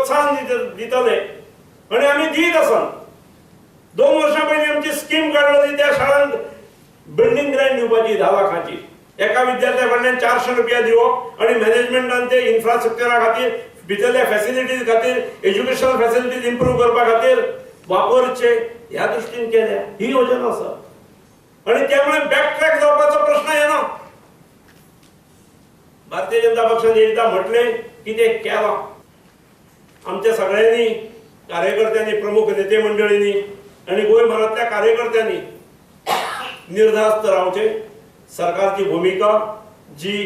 प्रोत्साहन दितले आनी आमी दीत आसात. 2 वर्सां पयलीं आमची स्कीम काडली त्या शाळांक बिल्डींग ग्रँट दिवपाची 10 लाखांची, एका विद्यार्थ्या कडल्यान 400 रुपया दिवप आनी मॅनेजमेंटान ते इन्फ्रास्ट्रक्चरा खातीर, भितरल्या फॅसिलिटीज खातीर, एज्युकेशनल फॅसिलिटीज इम्प्रूव करपा खातीर वापरचे ह्या दृश्टीन केल्या ही योजना आसा. आनी त्यामुळे बॅकट्रॅक जावपाचो प्रश्न येना. भारतीय जनता पक्षान एकदां म्हटलें की तें केलां. आमच्या सगळ्यांनी कार्यकर्त्यांनी, प्रमुख नेते मंडळींनी आनी गोंयभरांतल्या कार्यकर्त्यांनी निर्धास्त रावचें. सरकारची भुमिका जी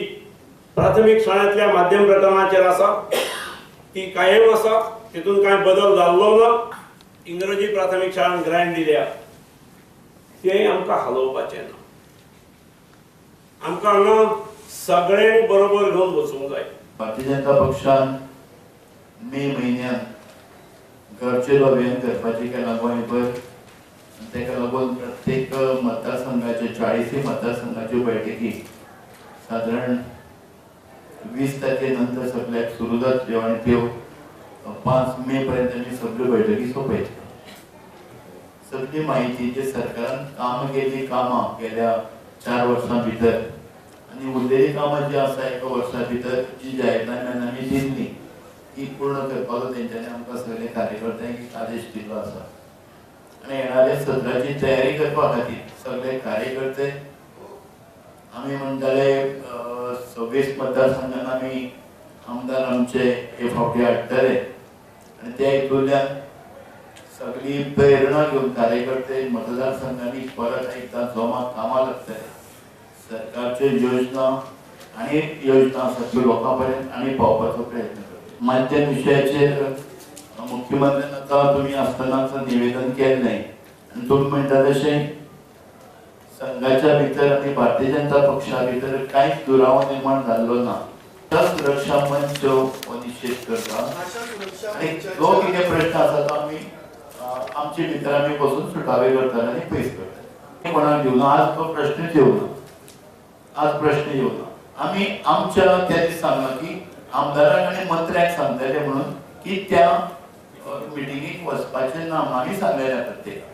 प्राथमीक शाळेंतल्या माध्यम प्रकरणाचेर आसा ती कायम आसा, तितून कांय बदल जाल्लो ना. इंग्रजी प्राथमीक शाळांक ग्रँट दिल्या तें आमकां हालोवपाचें ना. आमकां हांगा सगळ्यांक बरोबर घेवन वचूंक जाय. भारतीय जनता पक्षान मे म्हयन्यान घरचेर अभियान करपाचें केलां गोंयभर. ताका लागून प्रत्येक मतदारसंघाचे 40 मतदारसंघाच्यो बैठकी सादारण 20 तारखे नंतर सगळ्याक सुरू जातल्यो आनी त्यो 5 मे पर्यंत आमी सगळ्यो बैठकी सोंपयतले. सगळी म्हायती जे सरकारान कामां केल्ली, कामां गेल्या 4 वर्सां भितर आनी उरलेली कामां जी आसा 1 वर्सा भितर जी जाहीरनाम्यान आमी दिल्ली ती पूर्ण करपाचो तेंच्यांनी आमकां सगळे कार्यकर्त्यांक एक आदेश दिल्लो आसा. आनी येणाऱ्या सत्राची तयारी करपा खातीर सगळे कार्यकर्ते आमी म्हणटाले 26 मतदारसंघान आमी आमदार आमचे हे फावटी हाडटले आनी त्या हितूंतल्यान सगळी प्रेरणा घेवन कार्यकर्ते मतदारसंघांनी परत एकदां जोमात कामां लागतले. सरकारच्यो योजना आनी योजना आसा त्यो लोकां पर्यंत आनी पावपाचो प्रयत्न करता. माध्यम विशयाचेर मुख्यमंत्र्यान आतां तुमी आसतनाच निवेदन केल्लें आनी तुमी म्हणटा तशें संघाच्या भितर आनी भारतीय जनता पक्षा भितर कांयच दुरावो निर्माण जाल्लो ना. सुरक्षा मंच हो निशेध करता आनी जो कितें प्रश्न आसा तो आमी आमचे भितर आमी बसून सुटावे करतले आनी पयस करतले. कोणाक दिवना, आज तो प्रश्नच येवना, आज प्रश्न येवना. आमी आमच्या त्या दीस सांगलां की आमदारांक आनी मंत्र्यांक सांगतले म्हणून की त्या मिटिंगेक वचपाचें ना, आमी सांगलेलें प्रत्येकाक.